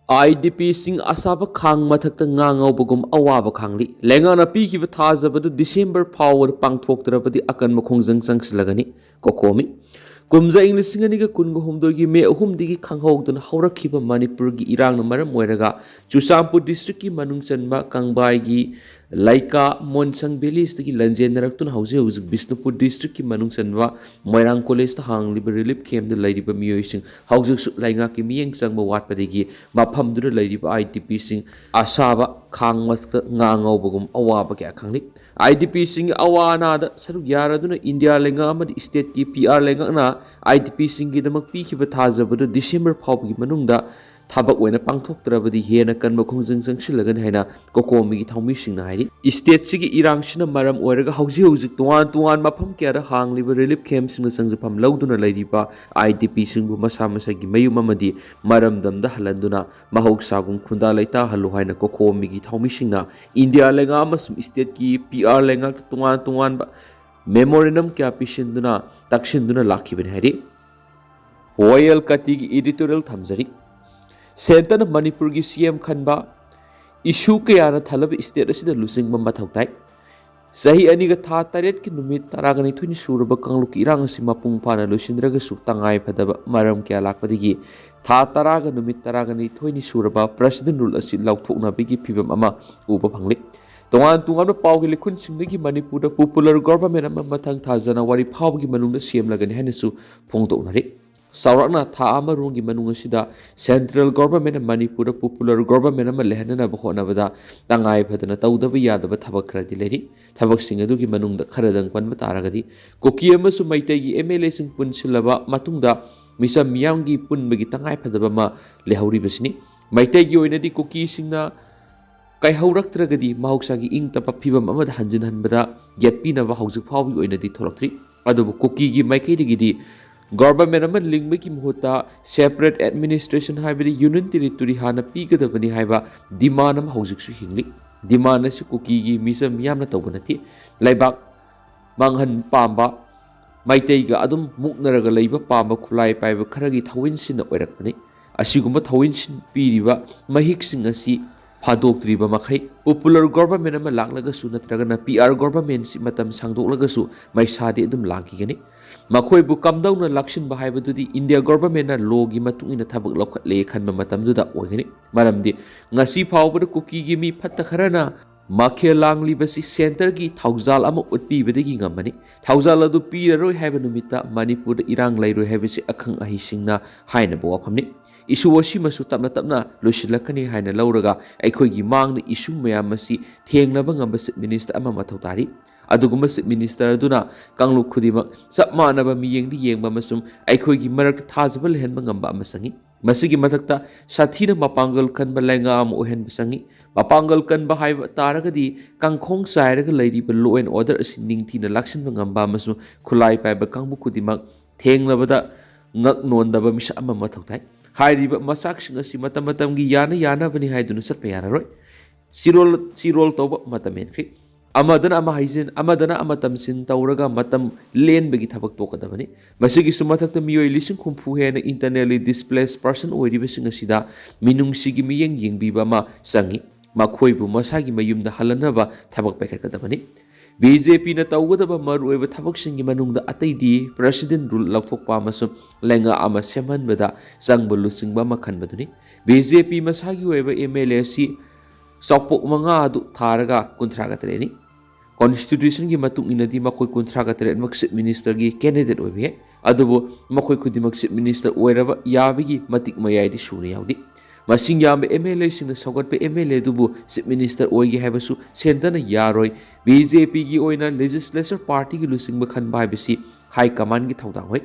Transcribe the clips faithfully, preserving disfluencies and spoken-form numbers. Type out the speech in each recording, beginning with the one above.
IDPꯁꯤꯡ ꯑꯁꯥꯕ ꯈꯥꯡ ꯃꯊꯛꯇ ꯉꯥ ꯉꯧꯕꯒꯨꯝ ꯑꯋꯥꯕ ꯈꯥꯡꯂꯤ꯫ ꯂꯩꯉꯥꯛꯅ ꯄꯤꯈꯤꯕ ꯊꯥꯖꯕꯗꯨ ꯗꯤꯁꯦꯝꯕꯔ ꯐꯥꯎꯕꯗ ꯄꯥꯡꯊꯣꯛꯇ꯭ꯔꯕꯗꯤ ꯑꯀꯟꯕ ꯈꯣꯡꯖꯪ ꯆꯪꯁꯤꯜꯂꯒꯅꯤ꯫ ꯀꯣꯀꯣꯃꯤ꯫ ꯀꯨꯝꯖꯥ ꯏꯪ ꯂꯤꯁꯤꯡ ꯑꯅꯤꯒ ꯀꯨꯟꯒ ꯍꯨꯝꯗꯣꯏꯒꯤ ꯃꯦ ꯑꯍꯨꯝꯗꯒꯤ ꯈꯪꯍꯧꯗꯅ ꯍꯧꯔꯛꯈꯤꯕ ꯃꯅꯤꯄꯨꯔꯒꯤ ꯏꯔꯥꯡꯅ ꯃꯔꯝ ꯑꯣꯏꯔꯒ ꯆꯨꯔꯆꯥꯟꯄꯨꯔ ꯗꯤꯁꯇ꯭ꯔꯤꯛꯀꯤ ꯃꯅꯨꯡ ꯆꯟꯕ ꯀꯪꯕꯥꯏꯒꯤ ꯂꯩꯀꯥ ꯃꯣꯟꯁꯪ ꯚꯤꯂꯦꯖꯇꯒꯤ ꯂꯥꯟꯖꯦꯟꯅꯔꯛꯇꯨꯅ ꯍꯧꯖꯤꯛ ꯍꯧꯖꯤꯛ ꯕꯤꯁꯅꯨꯄꯨꯔ ꯗꯤꯁꯇ꯭ꯔꯤꯛꯀꯤ ꯃꯅꯨꯡ ꯆꯟꯕ ꯃꯣꯏꯔꯥꯡ ꯀꯣꯂꯦꯖꯇ ꯍꯥꯡꯂꯤꯕ ꯔꯤꯂꯤꯐ ꯀꯦꯝꯞꯇ ꯂꯩꯔꯤꯕ ꯃꯤꯑꯣꯏꯁꯤꯡ ꯍꯧꯖꯤꯛꯁꯨ ꯂꯩꯉꯥꯛꯀꯤ ꯃꯤꯠꯌꯦꯡ ꯆꯪꯕ ꯋꯥꯠꯄꯗꯒꯤ ꯃꯐꯝꯗꯨꯗ ꯂꯩꯔꯤꯕ IDPꯁꯤꯡ ꯑꯁꯥꯕ ꯈꯥꯡ ꯃꯊꯛꯇ ꯉꯥ ꯉꯧꯕꯒꯨꯝ ꯑꯋꯥꯕ ꯀꯌꯥ ꯈꯪꯂꯤ꯫ IDPꯁꯤꯡꯒꯤ ꯑꯋꯥ ꯑꯅꯥꯗ ꯁꯔꯨꯛ ꯌꯥꯔꯗꯨꯅ ꯏꯟꯗꯤꯌꯥ ꯂꯩꯉꯥꯛ ꯑꯃꯗꯤ ꯁ꯭ꯇꯦꯠꯀꯤ PR ꯂꯩꯉꯥꯛꯅ IDPꯁꯤꯡꯒꯤꯗꯃꯛ ꯄꯤꯈꯤꯕ ꯊꯥꯖꯕꯗꯨ ꯗꯤꯁꯦꯝꯕꯔ ꯐꯥꯎꯕꯒꯤ ꯃꯅꯨꯡꯗ ꯊꯕꯛ ꯑꯣꯏꯅ ꯄꯥꯡꯊꯣꯛꯇ꯭ꯔꯕꯗꯤ ꯍꯦꯟꯅ ꯀꯟꯕ ꯈꯣꯡꯖꯪ ꯆꯪꯁꯤꯜꯂꯒꯅꯤ ꯍꯥꯏꯅ ꯀꯣꯀꯣꯃꯤꯒꯤ ꯊꯧꯃꯤꯁꯤꯡꯅ ꯍꯥꯏꯔꯤ꯫ ꯁ꯭ꯇꯦꯠꯁꯤꯒꯤ ꯏꯔꯥꯡꯁꯤꯅ ꯃꯔꯝ ꯑꯣꯏꯔꯒ ꯍꯧꯖꯤꯛ ꯍꯧꯖꯤꯛ ꯇꯣꯉꯥꯟ ꯇꯣꯉꯥꯟ ꯃꯐꯝ ꯀꯌꯥꯗ ꯍꯥꯡꯂꯤꯕ ꯔꯤꯂꯤꯐ ꯀꯦꯝꯞꯁꯤꯡꯗ ꯆꯪꯖꯐꯝ ꯂꯧꯗꯨꯅ ꯂꯩꯔꯤꯕ IDPꯁꯤꯡꯕꯨ ꯃꯁꯥ ꯃꯁꯥꯒꯤ ꯃꯌꯨꯝ ꯑꯃꯗꯤ ꯃꯔꯝꯗꯝꯗ ꯍꯜꯍꯟꯗꯨꯅ ꯃꯍꯧꯁꯥꯒꯨꯝ ꯈꯨꯟꯗꯥ ꯂꯩꯇꯥꯍꯜꯂꯨ ꯍꯥꯏꯅ ꯀꯣꯀꯣꯃꯤꯒꯤ ꯊꯧꯃꯤꯁꯤꯡꯅ ꯏꯟꯗꯤꯌꯥ ꯂꯩꯉꯥꯛ ꯑꯃꯁꯨꯡ ꯁ꯭ꯇꯦꯠꯀꯤ PR ꯂꯩꯉꯥꯛꯇ ꯇꯣꯉꯥꯟ ꯇꯣꯉꯥꯟꯕ ꯃꯦꯃꯣꯔꯦꯟꯗꯝ ꯀꯌꯥ ꯄꯤꯁꯤꯟꯗꯨꯅ ꯇꯛꯁꯤꯟꯗꯨꯅ ꯂꯥꯛꯈꯤꯕꯅꯤ ꯍꯥꯏꯔꯤ꯫ ꯋꯥꯌꯦꯜ ꯀꯥꯇꯤꯒꯤ ꯏꯗꯤꯇꯣꯔꯤꯌꯦꯜ ꯊꯝꯖꯔꯤ꯫ ꯁꯦꯟꯇꯔꯅ ꯃꯅꯤꯄꯨꯔꯒꯤ CM ꯈꯟꯕ, ꯏꯁꯨ ꯀꯌꯥꯅ ꯊꯜꯂꯕ ꯁ꯭ꯇꯦꯠ ꯑꯁꯤꯗ ꯂꯨꯆꯤꯡꯕ ꯃꯊꯧ ꯇꯥꯏ꯫ ꯆꯍꯤ ꯑꯅꯤꯒ ꯊꯥ ꯇꯔꯦꯠꯀꯤ ꯅꯨꯃꯤꯠ ꯇꯔꯥꯒ ꯅꯤꯊꯣꯏꯅꯤ ꯁꯨꯔꯕ ꯀꯥꯡꯂꯨꯞꯀꯤ ꯏꯔꯥꯡ ꯑꯁꯤ ꯃꯄꯨꯡ ꯐꯥꯅ ꯂꯣꯏꯁꯤꯟꯗ꯭ꯔꯒꯁꯨ ꯇꯉꯥꯏ ꯐꯗꯕ ꯃꯔꯝ ꯀꯌꯥ ꯂꯥꯛꯄꯗꯒꯤ ꯊꯥ ꯇꯔꯥꯒ ꯅꯨꯃꯤꯠ ꯇꯔꯥꯒ ꯅꯤꯊꯣꯏꯅꯤ ꯁꯨꯔꯕ ꯄ꯭ꯔꯁꯤꯗꯦꯟ ꯔꯨꯜ ꯑꯁꯤ ꯂꯧꯊꯣꯛꯅꯕꯒꯤ ꯐꯤꯕꯝ ꯑꯃ ꯎꯕ ꯐꯪꯂꯤ꯫ ꯇꯣꯉꯥꯟ ꯇꯣꯉꯥꯟꯕ ꯄꯥꯎꯒꯤ ꯂꯤꯈꯨꯟꯁꯤꯡꯗꯒꯤ ꯃꯅꯤꯄꯨꯔꯗ ꯄꯣꯄꯨꯂꯔ ꯒꯣꯚꯔꯟꯃꯦꯟꯠ ꯑꯃ ꯃꯊꯪ ꯊꯥ ꯖꯅꯋꯥꯔꯤ ꯐꯥꯎꯕꯒꯤ ꯃꯅꯨꯡꯗ ꯁꯦꯝꯂꯒꯅꯤ ꯍꯥꯏꯅꯁꯨ ꯐꯣꯡꯗꯣꯛꯅꯔꯤ꯫ ꯆꯥꯎꯔꯥꯛꯅ ꯊꯥ ꯑꯃꯔꯣꯝꯒꯤ ꯃꯅꯨꯡ ꯑꯁꯤꯗ ꯁꯦꯟꯇ꯭ꯔꯦꯜ ꯒꯣꯚꯔꯟꯃꯦꯟꯠꯅ ꯃꯅꯤꯄꯨꯔꯗ ꯄꯣꯄꯨꯂꯔ ꯒꯣꯚꯔꯟꯃꯦꯟꯠ ꯑꯃ ꯂꯩꯍꯟꯅꯅꯕ ꯍꯣꯠꯅꯕꯗ ꯇꯉꯥꯏ ꯐꯗꯅ ꯇꯧꯗꯕ ꯌꯥꯗꯕ ꯊꯕꯛ ꯈꯔꯗꯤ ꯂꯩꯔꯤ꯫ ꯊꯕꯛꯁꯤꯡ ꯑꯗꯨꯒꯤ ꯃꯅꯨꯡꯗ ꯈꯔꯗꯪ ꯄꯟꯕ ꯇꯥꯔꯒꯗꯤ, ꯀꯨꯀꯤ ꯑꯃꯁꯨꯡ ꯃꯩꯇꯩꯒꯤ MLAꯁꯤꯡ ꯄꯨꯟꯁꯤꯜꯂꯕ ꯃꯇꯨꯡꯗ ꯃꯤꯆꯝ ꯃꯤꯌꯥꯝꯒꯤ ꯄꯨꯟꯕꯒꯤ ꯇꯉꯥꯏ ꯐꯗꯕ ꯑꯃ ꯂꯩꯍꯧꯔꯤꯕꯁꯤꯅꯤ꯫ ꯃꯩꯇꯩꯒꯤ ꯑꯣꯏꯅꯗꯤ ꯀꯨꯀꯤꯁꯤꯡꯅ ꯀꯥꯏꯍꯧꯔꯛꯇ꯭ꯔꯒꯗꯤ ꯃꯍꯧꯁꯥꯒꯤ ꯏꯪ ꯇꯞꯄ ꯐꯤꯕꯝ ꯑꯃꯗ ꯍꯟꯖꯤꯟꯍꯟꯕꯗ ꯌꯦꯠꯄꯤꯅꯕ ꯍꯧꯖꯤꯛ ꯐꯥꯎꯕꯒꯤ ꯑꯣꯏꯅꯗꯤ ꯊꯣꯛꯂꯛꯇ꯭ꯔꯤ꯫ ꯑꯗꯨꯕꯨ ꯀꯨꯀꯤꯒꯤ ꯃꯥꯏꯀꯩꯗꯒꯤꯗꯤ ꯒꯣꯚꯔꯟꯃꯦꯟꯠ ꯑꯃ ꯂꯤꯡꯕꯒꯤ ꯃꯍꯨꯠꯇ ꯁꯦꯄꯔꯦꯠ ꯑꯦꯗꯃꯤꯅꯤꯁꯇ꯭ꯔꯦꯁꯟ, ꯍꯥꯏꯕꯗꯤ ꯌꯨꯅꯤꯌꯟ ꯇꯦꯔꯤꯇꯣꯔꯤ ꯍꯥꯟꯅ ꯄꯤꯒꯗꯕꯅꯤ ꯍꯥꯏꯕ ꯗꯤꯃꯥꯟ ꯑꯃ ꯍꯧꯖꯤꯛꯁꯨ ꯍꯤꯡꯂꯤ꯫ ꯗꯤꯃꯥꯟ ꯑꯁꯤ ꯀꯨꯀꯤꯒꯤ ꯃꯤꯆꯝ ꯃꯤꯌꯥꯝꯅ ꯇꯧꯕ ꯅꯠꯇꯦ꯫ ꯂꯩꯕꯥꯛ ꯃꯥꯡꯍꯟ ꯄꯥꯝꯕ, ꯃꯩꯇꯩꯒ ꯑꯗꯨꯝ ꯃꯨꯛꯅꯔꯒ ꯂꯩꯕ ꯄꯥꯝꯕ ꯈꯨꯠꯂꯥꯏ ꯄꯥꯏꯕ ꯈꯔꯒꯤ ꯊꯧꯑꯣꯏꯟꯁꯤꯅ ꯑꯣꯏꯔꯛꯄꯅꯤ꯫ ꯑꯁꯤꯒꯨꯝꯕ ꯊꯧꯑꯣꯏꯟꯁꯤꯡ ꯄꯤꯔꯤꯕ ꯃꯍꯤꯛꯁꯤꯡ ꯑꯁꯤ ꯐꯥꯗꯣꯛꯇ꯭ꯔꯤꯕ ꯃꯈꯩ popular government ꯑꯃ ꯂꯥꯛꯂꯒꯁꯨ ꯅꯠꯇ꯭ꯔꯒꯅ P R government ꯁꯤ ꯃꯇꯝ ꯁꯥꯡꯗꯣꯛꯂꯒꯁꯨ ꯃꯩꯁꯥꯗꯤ ꯑꯗꯨꯝ ꯂꯥꯡꯈꯤꯒꯅꯤ꯫ ꯃꯈꯣꯏꯕꯨ ꯀꯝꯗꯧꯅ ꯂꯥꯛꯁꯤꯟꯕ ꯍꯥꯏꯕꯗꯨꯗꯤ India government ꯅ law ꯒꯤ ꯃꯇꯨꯡ ꯏꯟꯅ ꯊꯕꯛ ꯂꯧꯈꯠꯂꯦ ꯈꯟꯕ ꯃꯇꯝꯗꯨꯗ ꯑꯣꯏꯒꯅꯤ꯫ ꯃꯔꯝꯗꯤ ꯉꯁꯤ ꯐꯥꯎꯕꯗ ꯀꯨꯀꯤꯒꯤ ꯃꯤ ꯐꯠꯇ ꯈꯔꯅ ꯃꯈꯦꯜ ꯂꯥꯡꯂꯤꯕꯁꯤ centre ꯒꯤ ꯊꯧꯖꯥꯜ ꯑꯃ ꯎꯠꯄꯤꯕꯗꯒꯤ ꯉꯝꯕꯅꯤ꯫ ꯊꯧꯖꯥꯜ ꯑꯗꯨ ꯄꯤꯔꯔꯣꯏ ꯍꯥꯏꯕ ꯅꯨꯃꯤꯠꯇ ꯃꯅꯤꯄꯨꯔꯗ ꯏꯔꯥꯡ ꯂꯩꯔꯣꯏ ꯍꯥꯏꯕꯁꯤ ꯑꯈꯪ ꯑꯍꯩꯁꯤꯡꯅ ꯍꯥꯏꯅꯕ ꯋꯥꯐꯝꯅꯤ꯫ Issue ꯑꯁꯤꯃꯁꯨ ꯇꯞꯅ ꯇꯞꯅ ꯂꯣꯏꯁꯤꯜꯂꯛꯀꯅꯤ ꯍꯥꯏꯅ ꯂꯧꯔꯒ ꯑꯩꯈꯣꯏꯒꯤ ꯃꯥꯡꯗ issue ꯃꯌꯥꯝ ꯑꯁꯤ ꯊꯦꯡꯅꯕ ꯉꯝꯕ Chief Minister ꯑꯃ ꯃꯊꯧ ꯇꯥꯔꯤ꯫ ꯑꯗꯨꯒꯨꯝꯕ Chief Minister ꯑꯗꯨꯅ ꯀꯥꯡꯂꯨꯞ ꯈꯨꯗꯤꯡꯃꯛ ꯆꯞ ꯃꯥꯟꯅꯕ ꯃꯤꯠꯌꯦꯡꯗ ꯌꯦꯡꯕ ꯑꯃꯁꯨꯡ ꯑꯩꯈꯣꯏꯒꯤ ꯃꯔꯛꯇ ꯊꯥꯖꯕ ꯂꯩꯍꯟꯕ ꯉꯝꯕ ꯑꯃ ꯆꯪꯏ꯫ ꯃꯁꯤꯒꯤ ꯃꯊꯛꯇ ꯁꯥꯊꯤꯅ ꯃꯄꯥꯡꯒꯜ ꯀꯟꯕ ꯂꯩꯉꯥꯛ ꯑꯃ ꯑꯣꯏꯍꯟꯕ ꯆꯪꯏ꯫ ꯃꯄꯥꯡꯒꯜ ꯀꯟꯕ ꯍꯥꯏꯕ ꯇꯥꯔꯒꯗꯤ ꯀꯥꯡꯈꯣꯡ ꯆꯥꯏꯔꯒ ꯂꯩꯔꯤꯕ law and order ꯑꯁꯤ ꯅꯤꯡꯊꯤꯅ ꯂꯥꯛꯁꯤꯟꯕ ꯉꯝꯕ ꯑꯃꯁꯨꯡ ꯈꯨꯠꯂꯥꯏ ꯄꯥꯏꯕ ꯀꯥꯡꯕꯨ ꯈꯨꯗꯤꯡꯃꯛ ꯊꯦꯡꯅꯕꯗ ꯉꯛ ꯅꯣꯟꯗꯕ ꯃꯤꯁꯛ ꯑꯃ ꯃꯊꯧ ꯇꯥꯏ꯫ ꯍꯥꯏꯔꯤꯕ ꯃꯆꯥꯛꯁꯤꯡ ꯑꯁꯤ ꯃꯇꯝ ꯃꯇꯝꯒꯤ ꯌꯥꯅ ꯌꯥꯅꯕꯅꯤ ꯍꯥꯏꯗꯨꯅ ꯆꯠꯄ ꯌꯥꯔꯔꯣꯏ꯫ ꯆꯤꯔꯣꯜ ꯆꯤꯔꯣꯜ ꯇꯧꯕ ꯃꯇꯝ ꯍꯦꯟꯈ꯭ꯔꯦ꯫ ꯑꯃꯗꯅ ꯑꯃ ꯍꯥꯏꯖꯤꯟ, ꯑꯃꯗꯅ ꯑꯃ ꯇꯝꯁꯤꯟ ꯇꯧꯔꯒ ꯃꯇꯝ ꯂꯦꯟꯕꯒꯤ ꯊꯕꯛ ꯇꯣꯛꯀꯗꯕꯅꯤ꯫ ꯃꯁꯤꯒꯤꯁꯨ ꯃꯊꯛꯇ ꯃꯤꯑꯣꯏ ꯂꯤꯁꯤꯡ ꯍꯨꯝꯐꯨ ꯍꯦꯟꯅ internally displaced person ꯑꯣꯏꯔꯤꯕꯁꯤꯡ ꯑꯁꯤꯗ ꯃꯤꯅꯨꯡꯁꯤꯒꯤ ꯃꯤꯠꯌꯦꯡ ꯌꯦꯡꯕꯤꯕ ꯑꯃ ꯆꯪꯏ꯫ ꯃꯈꯣꯏꯕꯨ ꯃꯁꯥꯒꯤ ꯃꯌꯨꯝꯗ ꯍꯜꯂꯅꯕ ꯊꯕꯛ ꯄꯥꯏꯈꯠꯀꯗꯕꯅꯤ꯫ B J P ꯅ ꯇꯧꯒꯗꯕ ꯃꯔꯨꯑꯣꯏꯕ ꯊꯕꯛꯁꯤꯡꯒꯤ ꯃꯅꯨꯡꯗ ꯑꯇꯩꯗꯤ President Rule ꯂꯧꯊꯣꯛꯄ ꯑꯃꯁꯨꯡ ꯂꯩꯉꯥꯛ ꯑꯃ ꯁꯦꯝꯍꯟꯕꯗ ꯆꯪꯕ ꯂꯨꯆꯤꯡꯕ ꯑꯃ ꯈꯟꯕꯗꯨꯅꯤ꯫ B J P ꯃꯁꯥꯒꯤ ꯑꯣꯏꯕ M L A ꯑꯁꯤ ꯆꯥꯎꯄꯣꯛ ꯃꯉꯥ ꯑꯗꯨ ꯊꯥꯔꯒ ꯀꯨꯟꯊ꯭ꯔꯥꯒ ꯇꯔꯦꯠꯅꯤ꯫ Constitution ꯒꯤ ꯃꯇꯨꯡ ꯏꯟꯅꯗꯤ ꯃꯈꯣꯏ ꯀꯨꯟꯊ꯭ꯔꯥꯒ ꯇꯔꯦꯠꯃꯛ Chief Minister ꯒꯤ candidate ꯑꯣꯏꯕ ꯌꯥꯏ꯫ ꯑꯗꯨꯕꯨ ꯃꯈꯣꯏ ꯈꯨꯗꯤꯡꯃꯛ Chief Minister ꯑꯣꯏꯔꯕ ꯌꯥꯕꯒꯤ ꯃꯇꯤꯛ ꯃꯌꯥꯏꯗꯤ ꯁꯨꯅ ꯌꯥꯎꯗꯦ꯫ ꯃꯁꯤꯡ ꯌꯥꯝꯕ M L A ꯁꯤꯡꯅ ꯁꯧꯒꯠꯄ M L A ꯑꯗꯨꯕꯨ Chief Minister ꯑꯣꯏꯒꯦ ꯍꯥꯏꯕꯁꯨ centre ꯅ ꯌꯥꯔꯣꯏ꯫ B J P ꯒꯤ ꯑꯣꯏꯅ Legislature Party ꯒꯤ ꯂꯨꯆꯤꯡꯕ ꯈꯟꯕ ꯍꯥꯏꯕꯁꯤ High Command ꯒꯤ ꯊꯧꯗꯥꯡ ꯑꯣꯏ꯫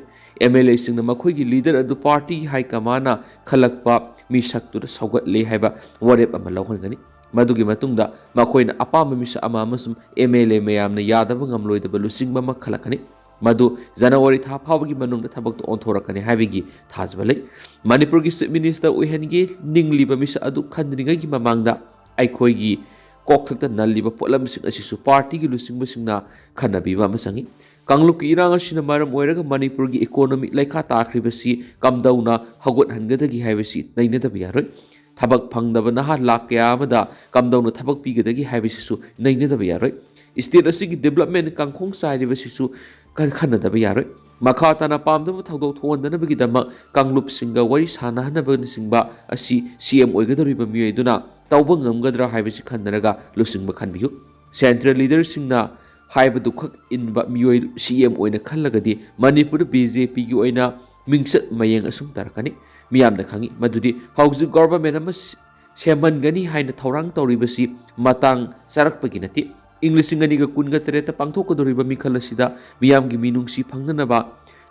M L A ꯁꯤꯡꯅ ꯃꯈꯣꯏꯒꯤ leader ꯑꯗꯨ party ꯒꯤ High Command ꯅ ꯈꯜꯂꯛꯄ ꯃꯤꯁꯛꯇꯨꯗ ꯁꯧꯒꯠꯂꯦ ꯍꯥꯏꯕ ꯋꯥꯔꯦꯞ ꯑꯃ ꯂꯧꯍꯟꯒꯅꯤ꯫ ꯃꯗꯨꯒꯤ ꯃꯇꯨꯡꯗ ꯃꯈꯣꯏꯅ ꯑꯄꯥꯝꯕ ꯃꯤꯁꯛ ꯑꯃ ꯑꯃꯁꯨꯡ M L A ꯃꯌꯥꯝꯅ ꯌꯥꯗꯕ ꯉꯝꯂꯣꯏꯗꯕ ꯂꯨꯆꯤꯡꯕ ꯑꯃ ꯈꯜꯂꯛꯀꯅꯤ꯫ ꯃꯗꯨ January ꯊꯥ ꯐꯥꯎꯕꯒꯤ ꯃꯅꯨꯡꯗ ꯊꯕꯛꯇ ꯑꯣꯟꯊꯣꯔꯛꯀꯅꯤ ꯍꯥꯏꯕꯒꯤ ꯊꯥꯖꯕ ꯂꯩ꯫ ꯃꯅꯤꯄꯨꯔꯒꯤ Chief Minister ꯑꯣꯏꯍꯟꯒꯦ ꯅꯤꯡꯂꯤꯕ ꯃꯤꯁꯛ ꯑꯗꯨ ꯈꯟꯗ꯭ꯔꯤꯉꯩꯒꯤ ꯃꯃꯥꯡꯗ ꯑꯩꯈꯣꯏꯒꯤ ꯀꯣꯛꯊꯛꯇ ꯅꯜꯂꯤꯕ ꯄꯣꯠꯂꯝꯁꯤꯡ ꯑꯁꯤꯁꯨ party ꯒꯤ ꯂꯨꯆꯤꯡꯕꯁꯤꯡꯅ ꯈꯟꯅꯕꯤꯕ ꯑꯃ ꯆꯪꯏ꯫ ꯀꯥꯡꯂꯨꯞꯀꯤ ꯏꯔꯥꯡ ꯑꯁꯤꯅ ꯃꯔꯝ ꯑꯣꯏꯔꯒ ꯃꯅꯤꯄꯨꯔꯒꯤ ꯏꯀꯣꯅꯣꯃꯤ ꯂꯩꯈꯥ ꯇꯥꯈ꯭ꯔꯤꯕꯁꯤ ꯀꯝꯗꯧꯅ ꯍꯧꯒꯠꯍꯟꯒꯗꯒꯦ ꯍꯥꯏꯕꯁꯤ ꯅꯩꯅꯗꯕ ꯌꯥꯔꯣꯏ꯫ ꯊꯕꯛ ꯐꯪꯗꯕ ꯅꯍꯥ ꯂꯥꯈ ꯀꯌꯥ ꯑꯃꯗ ꯀꯝꯗꯧꯅ ꯊꯕꯛ ꯄꯤꯒꯗꯒꯦ ꯍꯥꯏꯕꯁꯤꯁꯨ ꯅꯩꯅꯗꯕ ꯌꯥꯔꯣꯏ꯫ ꯁ꯭ꯇꯦꯠ ꯑꯁꯤꯒꯤ ꯗꯤꯕꯂꯞꯃꯦꯟ ꯀꯥꯡꯈꯣꯡ ꯆꯥꯏꯔꯤꯕꯁꯤꯁꯨ ꯈꯟ-, ꯈꯟꯅꯗꯕ ꯌꯥꯔꯣꯏ꯫ ꯃꯈꯥ ꯇꯥꯅ ꯄꯥꯝꯗꯕ ꯊꯧꯗꯣꯛ ꯊꯣꯛꯍꯟꯗꯅꯕꯒꯤꯗꯃꯛ ꯀꯥꯡꯂꯨꯞꯁꯤꯡꯒ ꯋꯥꯔꯤ ꯁꯥꯟꯅꯍꯟꯅꯕꯅꯆꯤꯡꯕ ꯑꯁꯤ ꯁꯤ ꯑꯦꯝ ꯑꯣꯏꯒꯗꯧꯔꯤꯕ ꯃꯤꯑꯣꯏ ꯑꯗꯨꯅ ꯇꯧꯕ ꯉꯝꯒꯗ꯭ꯔꯥ ꯍꯥꯏꯕꯁꯤ ꯈꯟꯅꯔꯒ ꯂꯨꯆꯤꯡꯕ ꯈꯟꯕꯤꯌꯨ꯫ ꯁꯦꯟꯇ꯭ꯔꯦꯜ ꯂꯤꯗꯔꯁꯤꯡꯅ ꯍꯥꯏꯕꯗꯨꯈꯛ ꯏꯟꯕ ꯃꯤꯑꯣꯏ ꯁꯤ ꯑꯦꯝ ꯑꯣꯏꯅ ꯈꯜꯂꯒꯗꯤ ꯃꯅꯤꯄꯨꯔꯗ ꯕꯤ ꯖꯦ ꯄꯤꯒꯤ ꯑꯣꯏꯅ ꯃꯤꯡꯆꯠ ꯃꯌꯦꯡ ꯑꯁꯨꯝ ꯇꯥꯔꯛꯀꯅꯤ꯫ ꯃꯤꯌꯥꯝꯅ ꯈꯪꯏ ꯃꯗꯨꯗꯤ ꯍꯧꯖꯤꯛ ꯒꯣꯚꯔꯟꯃꯦꯟ ꯑꯃ ꯁꯦꯝꯍꯟꯒꯅꯤ ꯍꯥꯏꯅ ꯊꯧꯔꯥꯡ ꯇꯧꯔꯤꯕꯁꯤ ꯃꯇꯥꯡ ꯆꯥꯔꯛꯄꯒꯤ ꯅꯠꯇꯦ꯫ ꯏꯪ ꯂꯤꯁꯤꯡ ꯑꯅꯤꯒ ꯀꯨꯟꯒ ꯇꯔꯦꯠꯇ ꯄꯥꯡꯊꯣꯛꯀꯗꯧꯔꯤꯕ ꯃꯤꯈꯜ ꯑꯁꯤꯗ ꯃꯤꯌꯥꯝꯒꯤ ꯃꯤꯅꯨꯡꯁꯤ ꯐꯪꯅꯅꯕ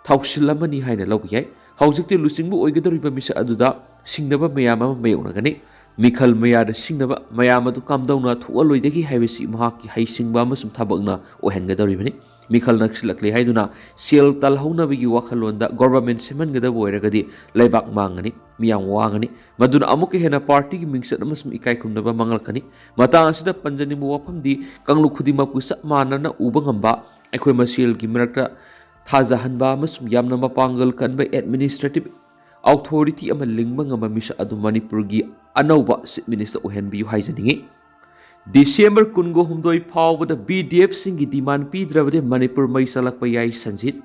ꯊꯧꯁꯤꯜ ꯑꯃꯅꯤ ꯍꯥꯏꯅ ꯂꯧꯕ ꯌꯥꯏ꯫ ꯍꯧꯖꯤꯛꯇꯤ ꯂꯨꯆꯤꯡꯕ ꯑꯣꯏꯒꯗꯧꯔꯤꯕ ꯃꯤꯁꯛ ꯑꯗꯨꯗ ꯁꯤꯡꯅꯕ ꯃꯌꯥꯝ ꯑꯃ ꯃꯥꯌꯣꯛꯅꯒꯅꯤ꯫ ꯃꯤꯈꯜ ꯃꯌꯥꯗ ꯁꯤꯡꯅꯕ ꯃꯌꯥꯝ ꯑꯗꯨ ꯀꯝꯗꯧꯅ ꯊꯣꯛꯍꯜꯂꯣꯏꯗꯒꯦ ꯍꯥꯏꯕꯁꯤ ꯃꯍꯥꯛꯀꯤ ꯍꯩꯁꯤꯡꯕ ꯑꯃꯁꯨꯡ ꯊꯕꯛꯅ ꯑꯣꯏꯍꯟꯒꯗꯧꯔꯤꯕꯅꯤ꯫ ꯃꯤꯈꯜ ꯅꯛꯁꯤꯜꯂꯛꯂꯦ ꯍꯥꯏꯗꯨꯅ ꯁꯦꯜ ꯇꯥꯜꯍꯧꯅꯕꯒꯤ ꯋꯥꯈꯜꯂꯣꯟꯗ ꯒꯣꯚꯔꯟꯃꯦꯟ ꯁꯦꯝꯍꯟꯒꯗꯕ ꯑꯣꯏꯔꯒꯗꯤ ꯂꯩꯕꯥꯛ ꯃꯥꯡꯒꯅꯤ, ꯃꯤꯌꯥꯝ ꯋꯥꯒꯅꯤ꯫ ꯃꯗꯨꯅ ꯑꯃꯨꯛꯀ ꯍꯦꯟꯅ ꯄꯥꯔꯇꯤꯒꯤ ꯃꯤꯡꯆꯠ ꯑꯃꯁꯨꯡ ꯏꯀꯥꯏ ꯈꯨꯝꯅꯕ ꯃꯥꯡꯂꯛꯀꯅꯤ꯫ ꯃꯇꯥꯡ ꯑꯁꯤꯗ ꯄꯟꯖꯅꯤꯡꯕ ꯋꯥꯐꯝꯗꯤ ꯀꯥꯡꯂꯨꯞ ꯈꯨꯗꯤꯡꯃꯛꯄꯨ ꯆꯞ ꯃꯥꯟꯅꯅ ꯎꯕ ꯉꯝꯕ, ꯑꯩꯈꯣꯏ ꯃꯁꯦꯜꯒꯤ ꯃꯔꯛꯇ ꯊꯥꯖꯍꯟꯕ ꯑꯃꯁꯨꯡ ꯌꯥꯝꯅ ꯃꯄꯥꯡꯒꯜ ꯀꯟꯕ ꯑꯦꯗꯃꯤꯅꯤꯁꯇ꯭ꯔꯦꯇꯤꯚ ꯑꯣꯊꯣꯔꯤꯇꯤ ꯑꯃ ꯂꯤꯡꯕ ꯉꯝꯕ ꯃꯤꯁꯛ ꯑꯗꯨ ꯃꯅꯤꯄꯨꯔꯒꯤ ꯑꯅꯧꯕ ꯆꯤꯐ ꯃꯤꯅꯤꯁꯇꯔ ꯑꯣꯏꯍꯟꯕꯤꯌꯨ ꯍꯥꯏꯖꯅꯤꯡꯏ꯫ ꯗꯤꯁꯦꯝꯕꯔ ꯀꯨꯟꯒ ꯍꯨꯝꯗꯣꯏ ꯐꯥꯎꯕꯗ ꯕꯤ ꯗꯤ ꯑꯦꯐꯁꯤꯡꯒꯤ ꯗꯤꯃꯥꯟ ꯄꯤꯗ꯭ꯔꯕꯗꯤ ꯃꯅꯤꯄꯨꯔ ꯃꯩ ꯆꯥꯛꯂꯛꯄ ꯌꯥꯏ, ꯁꯟꯖꯤꯠ꯫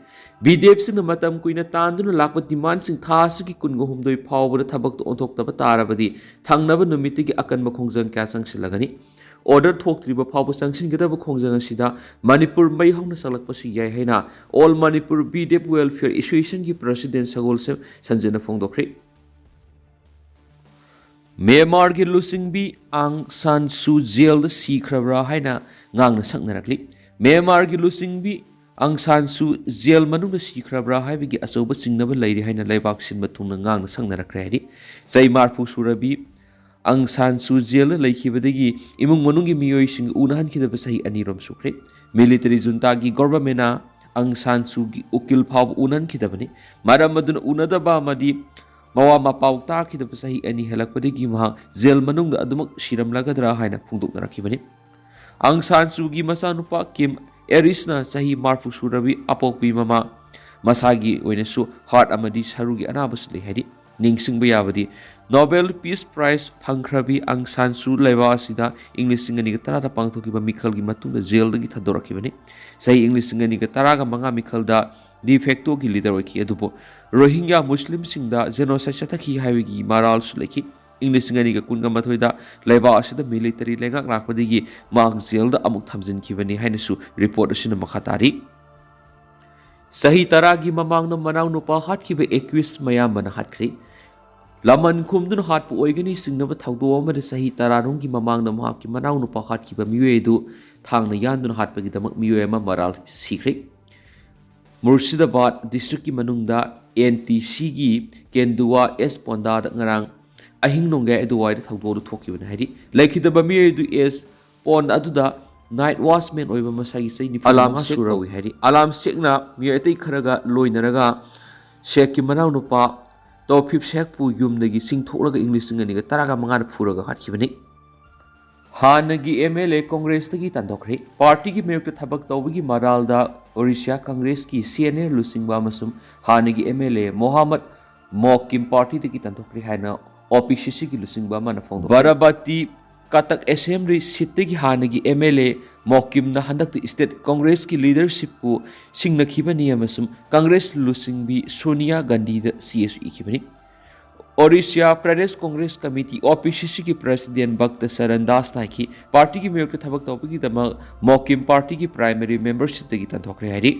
ꯕꯤ ꯗꯤ ꯑꯦꯐꯁꯤꯡꯅ ꯃꯇꯝ ꯀꯨꯏꯅ ꯇꯥꯟꯗꯨꯅ ꯂꯥꯛꯄ ꯗꯤꯃꯥꯟꯁꯤꯡ ꯊꯥ ꯑꯁꯤꯒꯤ ꯀꯨꯟꯒ ꯍꯨꯝꯗꯣꯏ ꯐꯥꯎꯕꯗ ꯊꯕꯛꯇ ꯑꯣꯟꯊꯣꯛꯇꯕ ꯇꯥꯔꯕꯗꯤ ꯊꯪꯅꯕ ꯅꯨꯃꯤꯠꯇꯒꯤ ꯑꯀꯟꯕ ꯈꯣꯡꯖꯪ ꯀꯌꯥ ꯆꯪꯁꯤꯜꯂꯒꯅꯤ꯫ ꯑꯣꯔꯗꯔ ꯊꯣꯛꯇ꯭ꯔꯤꯕ ꯐꯥꯎꯕ ꯆꯪꯁꯤꯟꯒꯗꯕ ꯈꯣꯡꯖꯪ ꯑꯁꯤꯗ ꯃꯅꯤꯄꯨꯔ ꯃꯩ ꯍꯧꯅ ꯆꯥꯛꯂꯛꯄꯁꯨ ꯌꯥꯏ ꯍꯥꯏꯅ all Manipur B D F welfare ꯑꯦꯁꯣꯁꯤꯌꯦꯁꯟꯒꯤ ꯄ꯭ꯔꯁꯤꯗꯦꯟ ꯁꯒꯣꯜꯁꯦꯝ ꯁꯟꯖꯤꯠꯅ ꯐꯣꯡꯗꯣꯛꯈ꯭ꯔꯦ꯫ ꯃ꯭ꯌꯥꯟꯃꯥꯔꯒꯤ ꯂꯨꯆꯤꯡꯕꯤ ꯑꯥꯡ ꯁꯥꯟ ꯁꯨ ꯖꯦꯜꯗ ꯁꯤꯈ꯭ꯔꯕ꯭ꯔꯥ ꯍꯥꯏꯅ ꯉꯥꯡꯅ ꯁꯛꯅꯔꯛꯂꯤ꯫ ꯃ꯭ꯌꯥꯟꯃꯥꯔꯒꯤ ꯂꯨꯆꯤꯡꯕꯤ ꯑꯥꯡ ꯁꯥꯟ ꯁꯨ ꯖꯦꯜ ꯃꯅꯨꯡꯗ ꯁꯤꯈ꯭ꯔꯕ꯭ꯔꯥ ꯍꯥꯏꯕꯒꯤ ꯑꯆꯧꯕ ꯆꯤꯡꯅꯕ ꯂꯩꯔꯤ ꯍꯥꯏꯅ ꯂꯩꯕꯥꯛ ꯁꯤꯟꯕ ꯊꯨꯡꯅ ꯉꯥꯡꯅ ꯁꯛꯅꯔꯛꯈ꯭ꯔꯦ ꯍꯥꯏꯔꯤ꯫ ꯆꯍꯤ ꯃꯔꯤꯐꯨ ꯁꯨꯔꯕꯤ ꯑꯥꯡ ꯁꯥꯟ ꯁꯨ ꯖꯦꯜꯗ ꯂꯩꯈꯤꯕꯗꯒꯤ ꯏꯃꯨꯡ ꯃꯅꯨꯡꯒꯤ ꯃꯤꯑꯣꯏꯁꯤꯡ ꯎꯅꯍꯟꯈꯤꯗꯕ ꯆꯍꯤ ꯑꯅꯤꯔꯣꯝ ꯁꯨꯈ꯭ꯔꯦ꯫ ꯃꯤꯂꯤꯇꯔꯤ ꯖꯨꯟꯇꯥꯒꯤ ꯒꯣꯚꯔꯟꯃꯦꯟꯅ ꯑꯥꯡ ꯁꯥꯟ ꯁꯨꯒꯤ ꯎꯀꯤꯜ ꯐꯥꯎꯕ ꯎꯅꯍꯟꯈꯤꯗꯕꯅꯤ꯫ ꯃꯔꯝ ꯑꯗꯨꯅ ꯎꯅꯗꯕ ꯑꯃꯗꯤ ꯃꯋꯥ ꯃꯄꯥꯎ ꯇꯥꯈꯤꯗꯕ ꯆꯍꯤ ꯑꯅꯤ ꯍꯦꯜꯂꯛꯄꯗꯒꯤ ꯃꯍꯥꯛ ꯖꯦꯜ ꯃꯅꯨꯡꯗ ꯑꯗꯨꯃꯛ ꯁꯤꯔꯝꯂꯒꯗ꯭ꯔꯥ ꯍꯥꯏꯅ ꯐꯣꯡꯗꯣꯛꯅꯔꯛꯈꯤꯕꯅꯤ꯫ ꯑꯥꯡ ꯁꯥꯟ ꯁꯨꯒꯤ ꯃꯆꯥꯅꯨꯄꯥ ꯀꯤꯝ ꯑꯦꯔꯤꯁꯅ ꯆꯍꯤ ꯃꯔꯤꯐꯨ ꯁꯨꯔꯕꯤ ꯑꯄꯣꯛꯄꯤ ꯃꯃꯥ꯫ ꯃꯁꯥꯒꯤ ꯑꯣꯏꯅꯁꯨ ꯍꯥꯔꯠ ꯑꯃꯗꯤ ꯁꯔꯨꯒꯤ ꯑꯅꯥꯕꯁꯨ ꯂꯩ ꯍꯥꯏꯔꯤ꯫ ꯅꯤꯡꯁꯤꯡꯕ ꯌꯥꯕꯗꯤ, ꯅꯣꯕꯦꯜ ꯄꯤꯁ ꯄ꯭ꯔꯥꯏꯖ ꯐꯪꯈ꯭ꯔꯕꯤ ꯑꯪ ꯁꯥꯟ ꯁꯨ ꯂꯩꯕꯥꯛ ꯑꯁꯤꯗ ꯏꯪ ꯂꯤꯁꯤꯡ ꯑꯅꯤꯒ ꯇꯔꯥꯗ ꯄꯥꯡꯊꯣꯛꯈꯤꯕ ꯃꯤꯈꯜꯒꯤ ꯃꯇꯨꯡꯗ ꯖꯦꯜꯗꯒꯤ ꯊꯥꯗꯣꯔꯛꯈꯤꯕꯅꯤ꯫ ꯆꯍꯤ ꯏꯪ ꯂꯤꯁꯤꯡ ꯑꯅꯤꯒ ꯇꯔꯥꯒ ꯃꯉꯥ ꯃꯤꯈꯜꯗ ꯗꯤ ꯐꯦꯛꯇꯣꯒꯤ ꯂꯤꯗꯔ ꯑꯣꯏꯈꯤ, ꯑꯗꯨꯕꯨ ꯔꯣꯍꯤꯡꯒ꯭ꯌꯥ ꯃꯨꯁꯂꯤꯝꯁꯤꯡꯗ ꯖꯦꯅꯣꯁꯥꯏꯗ ꯆꯠꯊꯈꯤ ꯍꯥꯏꯕꯒꯤ ꯃꯔꯥꯜꯁꯨ ꯂꯩꯈꯤ꯫ ꯏꯪ ꯂꯤꯁꯤꯡ ꯑꯅꯤꯒ ꯀꯨꯟꯒ ꯃꯥꯊꯣꯏꯗ ꯂꯩꯕꯥꯛ ꯑꯁꯤꯗ ꯃꯤꯂꯤꯇꯔꯤ ꯂꯩꯉꯥꯛ ꯂꯥꯛꯄꯗꯒꯤ ꯃꯍꯥꯛ ꯖꯦꯜꯗ ꯑꯃꯨꯛ ꯊꯝꯖꯤꯟꯈꯤꯕꯅꯤ ꯍꯥꯏꯅꯁꯨ ꯔꯤꯄꯣꯔꯠ ꯑꯁꯤꯅ ꯃꯈꯥ ꯇꯥꯔꯤ꯫ ꯆꯍꯤ ꯇꯔꯥꯒꯤ ꯃꯃꯥꯡꯗ ꯃꯅꯥꯎꯅꯨꯄꯥ ꯍꯥꯠꯈꯤꯕ ꯑꯦꯀ꯭ꯌꯨꯁ ꯃꯌꯥꯝꯕꯅ ꯍꯥꯠꯈ꯭ꯔꯦ꯫ ꯂꯃꯟ ꯈꯨꯝꯗꯨꯅ ꯍꯥꯠꯄ ꯑꯣꯏꯒꯅꯤ ꯆꯤꯡꯅꯕ ꯊꯧꯗꯣꯛ ꯑꯃꯗ ꯆꯍꯤ ꯇꯔꯥꯔꯣꯝꯒꯤ ꯃꯃꯥꯡꯗ ꯃꯍꯥꯛꯀꯤ ꯃꯅꯥꯎꯅꯨꯄꯥ ꯍꯥꯠꯈꯤꯕ ꯃꯤꯑꯣꯏ ꯑꯗꯨ ꯊꯥꯡꯅ ꯌꯥꯟꯗꯨꯅ ꯍꯥꯠꯄꯒꯤꯗꯃꯛ ꯃꯤꯑꯣꯏ ꯑꯃ ꯃꯔꯥꯜ ꯁꯤꯈ꯭ꯔꯦ꯫ ꯃꯨꯔꯁꯤꯗꯥꯕꯥꯗ ꯗꯤꯁꯇ꯭ꯔꯤꯛꯀꯤ ꯃꯅꯨꯡꯗ ꯑꯦꯟ ꯇꯤ ꯁꯤꯒꯤ ꯀꯦꯟꯗꯨꯋꯥ ꯑꯦꯁ ꯄꯣꯟꯗꯥꯗ ꯉꯔꯥꯡ ꯑꯍꯤꯡ ꯅꯣꯡꯌꯥꯏ ꯑꯗꯨꯋꯥꯏꯗ ꯊꯧꯗꯣꯛ ꯑꯗꯨ ꯊꯣꯛꯈꯤꯕꯅꯤ ꯍꯥꯏꯔꯤ꯫ ꯂꯩꯈꯤꯗꯕ ꯃꯤꯑꯣꯏ ꯑꯗꯨ ꯑꯦꯁ ꯄꯣꯟꯗ ꯑꯗꯨꯗ ꯅꯥꯏꯠ ꯋꯥꯆꯃꯦꯟ ꯑꯣꯏꯕ ꯃꯁꯥꯒꯤ ꯆꯍꯤ ꯅꯤꯐꯨ ꯃꯉꯥ ꯁꯨꯔꯧꯏ ꯍꯥꯏꯔꯤ꯫ ꯑꯂꯥꯝ ꯁꯦꯛꯅ ꯃꯤꯑꯣꯏ ꯑꯇꯩ ꯈꯔꯒ ꯂꯣꯏꯅꯔꯒ ꯁꯦꯛꯀꯤ ꯃꯅꯥꯎꯅꯨꯄꯥ ꯇꯧꯐꯤꯞ ꯁꯦꯛꯄꯨ ꯌꯨꯝꯗꯒꯤ ꯆꯤꯡꯊꯣꯛꯂꯒ ꯏꯪ ꯂꯤꯁꯤꯡ ꯑꯅꯤꯒ ꯇꯔꯥꯒ ꯃꯉꯥꯗ ꯐꯨꯔꯒ ꯍꯥꯠꯈꯤꯕꯅꯤ꯫ ꯍꯥꯟꯅꯒꯤ ꯑꯦꯝ ꯑꯦꯜ ꯑꯦ ꯀꯣꯡꯒ꯭ꯔꯦꯁꯇꯒꯤ ꯇꯥꯟꯊꯣꯛꯈ꯭ꯔꯦ꯫ ꯄꯥꯔꯇꯤꯒꯤ ꯃꯥꯌꯣꯛꯇ ꯊꯕꯛ ꯇꯧꯕꯒꯤ ꯃꯔꯥꯜꯗ ꯑꯣꯔꯤꯁꯥ ꯀꯪꯒ꯭ꯔꯦꯁꯀꯤ ꯁꯤ ꯑꯦꯟ ꯑꯦ ꯂꯨꯆꯤꯡꯕ ꯑꯃꯁꯨꯡ ꯍꯥꯟꯅꯒꯤ ꯑꯦꯝ ꯑꯦꯜ ꯑꯦ ꯃꯣꯍꯥꯃꯗ ꯃꯣꯀꯤꯝ ꯄꯥꯔꯇꯤꯗꯒꯤ ꯇꯥꯟꯊꯣꯛꯈ꯭ꯔꯦ ꯍꯥꯏꯅ ꯑꯣ ꯄꯤ ꯁꯤ ꯁꯤꯒꯤ ꯂꯨꯆꯤꯡꯕ ꯑꯃꯅ ꯐꯣꯡꯗꯣꯛꯈꯤ꯫ ꯕꯥꯔꯥꯕꯥꯇꯤ ꯀꯇꯛ ꯑꯦꯁꯦꯝꯕ꯭ꯂꯤ ꯁꯤꯠꯇꯒꯤ ꯍꯥꯟꯅꯒꯤ ꯑꯦꯝ ꯑꯦꯜ ꯑꯦ ꯃꯣꯀꯤꯝꯅ ꯍꯟꯗꯛꯇ ꯁ꯭ꯇꯦꯠ ꯀꯣꯡꯒ꯭ꯔꯦꯁꯀꯤ ꯂꯤꯗꯔꯁꯤꯞꯄꯨ ꯁꯤꯡꯅꯈꯤꯕꯅꯤ ꯑꯃꯁꯨꯡ ꯀꯪꯒ꯭ꯔꯦꯁ ꯂꯨꯆꯤꯡꯕꯤ ꯁꯣꯅꯤꯌꯥ ꯒꯥꯟꯙꯤꯗ ꯆꯦꯁꯨ ꯏꯈꯤꯕꯅꯤ꯫ ꯑꯣꯔꯤꯁꯥ ꯄ꯭ꯔꯗꯦꯁ ꯀꯣꯡꯒ꯭ꯔꯦꯁ ꯀꯃꯤꯇꯤ, ꯑꯣ ꯄꯤ ꯁꯤ ꯁꯤꯒꯤ ꯄ꯭ꯔꯦꯁꯤꯗꯦꯟ ꯚꯛꯇ ꯆꯔꯟ ꯗꯥꯁꯅ ꯍꯥꯏꯈꯤ, ꯄꯥꯔꯇꯤꯒꯤ ꯃꯥꯌꯣꯛꯇ ꯊꯕꯛ ꯇꯧꯕꯒꯤꯗꯃꯛ ꯃꯣꯀꯤꯝ ꯄꯥꯔꯇꯤꯒꯤ ꯄ꯭ꯔꯥꯏꯃꯔꯤ ꯃꯦꯝꯕꯔꯁꯤꯞꯇꯒꯤ ꯇꯥꯟꯊꯣꯛꯈ꯭ꯔꯦ ꯍꯥꯏꯔꯤ꯫